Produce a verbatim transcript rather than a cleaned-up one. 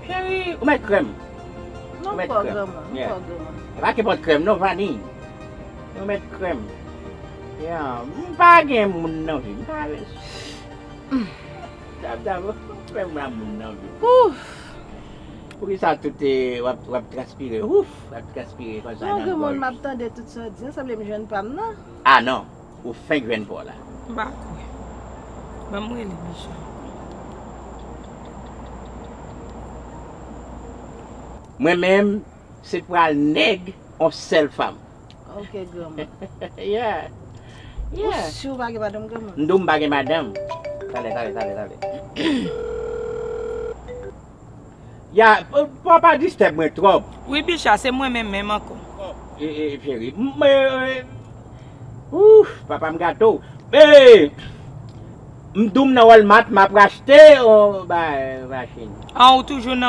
Cheri, ou mèt krèm. Non, m pa granmoun, m pa granmoun. E pa kenpòt krèm, non, vaniy. Ou mèt krèm. Ya, m pa gen moun nan vi m. M pa vle. Dab, dab, fè m la moun nan vi m. Ouf! Poukisa tout e, w ap, w ap transpire? Ouf, w ap transpire konsa nan gòj. Non, granmoun, m ap tande tout sa w di an, sanble m jwenn pa m nan. Ah non, ou fenk jwenn pa w la. M pa kwè. Ban m rele Bicha. Mwen menm, se pral nèg on sèl fanm. Ok, granmoun. Yeah. Yeah. Ou si w pa gen madanm, granmoun? M di w m pa gen madanm. Talè, talè, talè, talè. Ya, pa, pa distèb mwen twòp. Wi, Bicha, se mwen menm menm ankò. E, e, cheri, m, e, e, ouf, papa m gato. E, m di w m nan Walmart, m ap achte on ba, machin. Ah, ou toujou nan